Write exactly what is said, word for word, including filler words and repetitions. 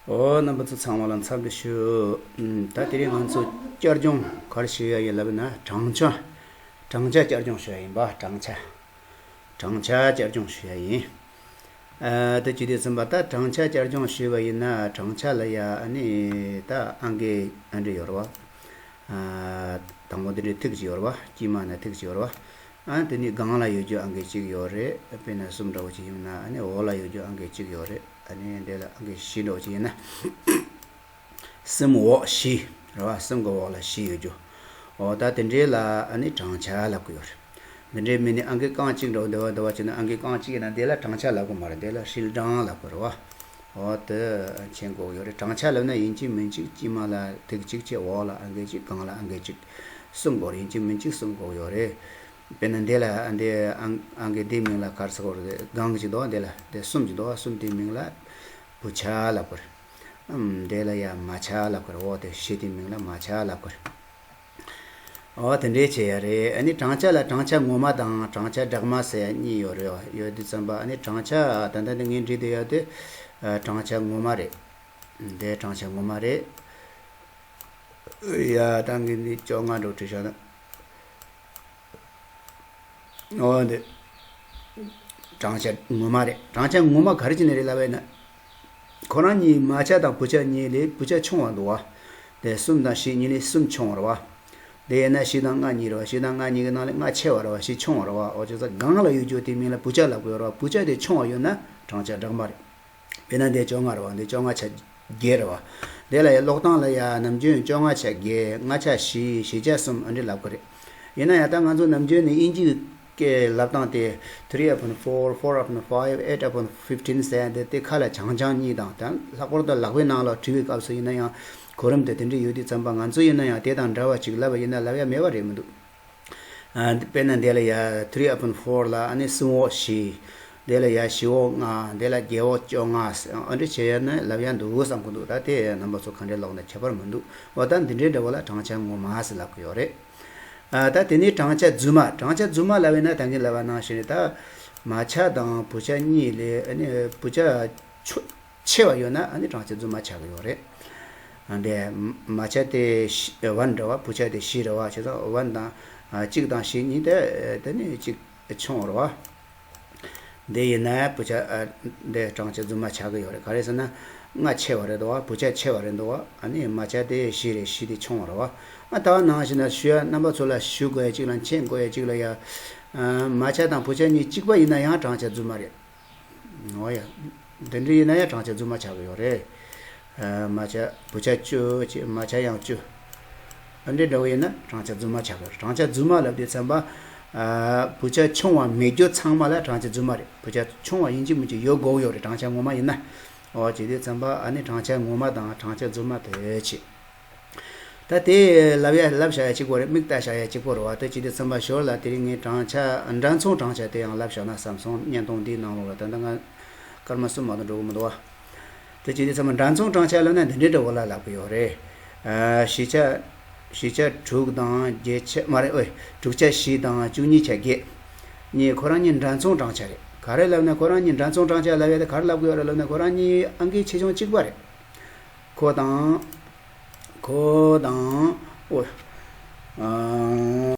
ཨོ། རྣམ་པ་ཚོ་ཚང་མ་ལ་འཚམས་འདྲི་ཞུ། ཨུམ། ད་དེ་རིང་ང་ཚོ་བསྐྱར་སྦྱོང་ག་རེ་ཞུ་ཡ་ཡིན་ལབ་ན། བགྲང་བྱ། བགྲང་བྱ་བསྐྱར་སྦྱོང་ཞུ་ཡ་ཡིན་པ། བགྲང་བྱ། བགྲང་བྱ་བསྐྱར་སྦྱོང་ཞུ་ཡ་ཡིན། ཨ། ད་ཅི་སྟེ་ཟིན་པ། ད་བགྲང་བྱ་བསྐྱར་སྦྱོང་ཞུས་པ་ཡིན་ན། བགྲང་བྱ་ལ་ཡ་ཨ་ནི་ད་ཨང་ཀི་ཨ་འདྲ་ཡོད་རེད་བ། ཨ། དང་པོ་དེ་འདྲའི་ཐིག་ཅིག་ཡོད་རེད་བ། དཀྱིལ་མ་ན་ཐིག་ཅིག་ཡོད་རེད་བ། ཨ། དེ་ནི་སྒང་ལ་ཡོད་རྒྱུ་ཨང་ཀི་གཅིག་ཡོད་རེད། དཔེར་ན་གསུམ་འདྲ་བོ་ཅིག་ཡིན་ན། ཨ་ནི་འོག་ལ་ཡོད་རྒྱུ་ཨང་ཀི་གཅིག་ཡོད་རེད། ཨ་ནི་འདི་ལ་ཨང་ཀི་བཞི་འདྲ་བོ་ཅིག་ཡིན་ན། གསུམ་འོག་བཞི་རེད་བ། གསུམ་གྱི་འོག་ལ་བཞི་ཡོད་རྒྱུ། འོ། ད་དེ་འདྲའི་ལ་ཨ་ནི་བགྲང་བྱ་ལབ་ཀྱི་ཡོད་རེད། འདི་འདྲའི་མི་ནི་ཨང་ཀི་རྐང་གཅིག་འདྲ་བོ་འདི་བ་འདི་བ་བྱས་ན། ཨང་ཀི་རྐང་གཅིག་ཡིན་ན་འདི་ལ་བགྲང་བྱ་ལབ་ཀྱི་མ་རེད། འདི་ལ་ཧྲིལ་བགྲང་ལབ་ཀྱི་རེད་བ། འོ། དེ་མཁྱེན་དགོས་ཡོད་རེད། བགྲང་བྱ་ལབ་ན་ཡིན་གཅིག་མིན་གཅིག་དཀྱིལ་མ་ལ་ཐིག་གཅིག་བྱས། འོག་ལ་ཨང་ཀི་གཅིག་གསུམ་གྱི་འོག་ལ་ཨང་ཀི་གཅིག་གསུམ་དགོས་རེད། ཡིན་གཅིག་མིན་གཅིག་གསུམ་དགོས་ཡོད་རེད། དཔེར་ན་འདི་ལ་འདི་ཨང་ཨང་ཀི་འདིའི་མིང་ལ་ག་རེ་ཟེར་དགོས་རེད། སྒང་གཅིག་འདུག་བ། འདི་ལ་འདི་གསུམ་གཅིག་འདུག་བ། གསུམ་དེའི་མིང་ལ་བུ་ཆ་ལབ་དགོས་རེད། ཨམ། འདི་ལ་ཡ་མ་ཆ་ལབ་དགོས་རེད། འོ། དེ་བཞི་དེའི་མིང་ལ་མ་ཆ་ལབ་དགོས་རེད། འོ། དེ་འདྲའི་བྱས་ཡ་རེད། ཨ་ནི་བགྲང་བྱ་ལ་བགྲང་བྱ་ངོ་མ་དང་བགྲང་བྱ་སྦྲགས་མ་ཟེར་ཡ་གཉིས་ཡོད་རེད་བ། ཡོད་དུས་ཙམ་པ། ཨ་ནི་བགྲང་བྱ་ད་ལྟ་འདི་ངས་འབྲི་བསྡད་ཡ་དེ་ཨ་བགྲང་བྱ་ངོ་མ་རེད། འདི་བགྲང་བྱ་ངོ་མ་རེད། ཡ། ད་ངས་འདི་བཅོ་ལྔ་འདྲ་བྲིས་བཞག་ན། འོ། འདི་བགྲང་བྱ་ངོ་མ་རེད། བགྲང་བྱ་ངོ་མ་ག་རེ་བྱས་ནས་རེད་ལབ་པ་ཡིན་ན། ཁོ་རང་གཉིས། མ་ཆ་དང་བུ་ཆ་གཉིས་ལས་བུ་ཆ་ཆུང་བ་འདུག་བ། དེ་གསུམ་དང་བཞི་གཉིས་ལས་གསུམ་ཆུང་བ་རེད་བ། དེ་ཡིན་ན་བཞི་དང་ལྔ་གཉིས་རེད་བ། བཞི་དང་ལྔ་གཉིས་ཀྱི་ནང་ལས་ལྔ་ཆེ་བ་རེད་བ། བཞི་ཆུང་བ་རེད་བ། འོ། བྱས་ཙང་སྒང་ལ་ཡོད་རྒྱུ་དེའི་མིང་ལ་བུ་ཆ་ལབ་ཀྱི་ཡོད་རེད་བ། བུ་ཆ་དེ་ཆུང་བ་ཡོད་ན་བགྲང་བྱ་སྦྲགས་མ་རེད། དཔེར་ན་འདི་བཅོ་ལྔ་རེད་བ། འདི་བཅོ་ལྔ་ཆ་བརྒྱད་རེད་བ། དེ་ལ་ཡ་ཀློག་སྟངས་ལ་ཡ་ནམ་རྒྱུན་བཅོ་ལྔ་ཆ་བརྒྱད། ལྔ་ཆ་བཞི། བཞི་ཆ་གསུམ། ཨ་འདྲ་ལབ་ཀྱི་རེད། ཡིན་ན་ཡང་ད་ང་ཚོ་ནམ་རྒྱུན་ནས་དབྱིན་ཇིའི་སྐད་ལབ་སྟངས་དེ། three upon four, four upon five, eight upon fifteen ཟེར་ཡ་འདི་དེ་ཁ་ལ་བྱང་བྱང་གཉིས་དང་། ད་ལྷག་པར་དུ་ལག་པའི་ནང་ལ་བྲིས་པའི་སྐབས་སུ་ཡིན་ན་ཡང་གོ་རིམ་དེ་དེ་འདྲ་ཡོད་དུས་ཙམ་པ། ང་ཚོ་ཡིན་ན་ཡང་དེ་དང་འདྲ་བ་ཅིག་ལབ་པ་ཡིན་ན་ལབ་ཡ་མེད་པ་རེད་མི་འདུག་ཨ། དཔེར་ན་འདི་ལ་ཡ་three upon four ལ་ཨ་ནི་གསུམ་འོག་བཞི། འདི་ལ་ཡ་བཞི་འོག་ལྔ། འདི་ལ་བརྒྱད་འོག་བཅོ་ལྔ། ཨ་འདྲ་བྱས་ཡ་ན་ལབ་ཡ་འདུག་བསམ་གྱི་འདུག་ད་དེ་རྣམ་པ་ཚོ་ག་འདྲས་ཀློག་ན་ཁྱད་པར་མི་འདུག་འོ། ད་འདི་འདྲའི་འདྲ་བོ་ལ་བགྲང་བྱ་ངོ་མ་ཟེར་ལབ་ཀྱི་ཡོད་རེད། ཨ། ད་དེ་ནས་བགྲང་བྱ་རྫུན་མ། བགྲང་བྱ་རྫུན་མ་ལབ་ཡིན་ན་ད་གིན་ལབ་པ་ནང་བཞིན་རེད། ད་མ་ཆ་དང་བུ་ཆ་གཉིས་ལས་ཨ་ནི་བུ་ཆ་ཆུ་ཆེ་བ་ཡོད་ན་ཨ་ནི་བགྲང་བྱ་རྫུན་མ་ཆགས་ཀྱི་ཡོད་རེད། ཨ། འདི་མ་ཆ་དེ་བཞི། one རེད་བ། བུ་ཆ་དེ་བཞི་རེད་བ། བྱས་ཙང་one དང་ཨ་གཅིག་དང་བཞི་གཉིས་དེ་དེ་ནི་གཅིག་ཆུང་བ་རེད་བ། འདི་ཡིན་ན་བུ་ཆ། ཨ། འདི་བགྲང་བྱ་རྫུན་མ་ཆགས་ཀྱི་ཡོད་རེད། ག་རེ་ཟེར་ན་ལྔ་ཆེ་བ་རེད་འདུག་བ། བུ་ཆ་ཆེ་བ་རེད་འདུག་བ། ཨ་ནི་མ་ཆ་དེ་བཞི་རེད། བཞི་དེ་ཆུང་བ་རེད་བ། ཨ། ད་ག་ནང་བཞིན་ན་ཞུ་ཡ། རྣམ་པ་ཚོ་ལ་ཞུ་དགོས་ཡ་གཅིག་ལ་མཁྱེན་དགོས་ཡ་གཅིག་ལ་ཡ། ཨ། མ་ཆ་དང་བུ་ཆ་གཉིས་གཅིག་པ་ཡིན་ན་ཡང་བགྲང་བྱ་རྫུན་མ་རེད། འོ་ཡ། འདི་འདྲ་ཡིན་ན་ཡང་བགྲང་བྱ་རྫུན་མ་ཆགས་ཀྱི་ཡོད་རེད། ཨ། མ་ཆ་བུ་ཆ་བཅུ་བྱས། མ་ཆ་ཡང་བཅུ། ཨ་འདྲ་འདྲ་བོ་ཡིན་ན་བགྲང་བྱ་རྫུན་མ་ཆགས་ཀྱི་ཡོད་རེད། བགྲང་བྱ་རྫུན་མ་ལབ་དུས་ཙམ་པ། ཨ། བུ་ཆ་ཆུང་བ་མེད་རྒྱུ་ཚང་མ་ལ་བགྲང་བྱ་རྫུན་མ་རེད། བུ་ཆ་ཆུང་བ་ཡིན་གཅིག་མིན་གཅིག་ཡོད་དགོས་ཀྱི་ཡོད་རེད། བགྲང་བྱ་ངོ་མ་ཡིན་ན། འོ། བྱས་དུས་ཙམ་པ་ཨ་ནི་བགྲང་བྱ་ངོ་མ་དང་བགྲང་བྱ་རྫུན་མ་དེ་བྱས། ད་དེ་ལབ་ཡ་ལབ་བཞག་ཡ་གཅིག་པོ་རེད། མིག་ལྟ་བཞག་ཡ་གཅིག་པོ་རེད་བ། དེ་བྱས་དུས་ཙམ་པ་ཞོར་ལ་དེ་རིང་ངས་བགྲང་བྱ། འདྲ་མཚུངས་བགྲང་བྱ་དེ་ཡང་ལབ་བཞག་ན་བསམ་སོང་། བརྙན་ཐུང་འདིའི་ནང་ལོགས་ལ་ད་ལྟ་ང་སྐར་མ་གསུམ་མ་གཏོགས་འགྲོ་གི་མི་འདུག་བ། དེ་བྱས་དུས་ཙམ་པ་འདྲ་མཚུངས་བགྲང་བྱ་ལབ་ན་འདི་འདྲའི་འདྲ་བོ་ལ་ལབ་གི་ཡོད་རེད། ཨ། བཞི་ཆ། བཞི་ཆ་དྲུག་དང་བརྒྱད་ཆ་མ་རེད། ཨོའི། དྲུག་ཆ་བཞི་དང་བཅུ་གཉིས་ཆ་བརྒྱད། གཉིས་ཁོ་རང་གཉིས་འདྲ་མཚུངས་བགྲང་བྱ་རེད། ག་རེ་ལབ་ན་ཁོ་རང་གཉིས་འདྲ་མཚུངས་བགྲང་བྱ་ལབ་ཡ་དེ་ག་རེ་ལབ་གི་ཡོད་རེད་ལབ་ན། ཁོ་རང་གཉིས་ཨང་ཀིའི་ཆེ་ཆུང་གཅིག་པ་རེད། ཁོ་དང་། ཁོ་དང་། ཨོ། ཨ།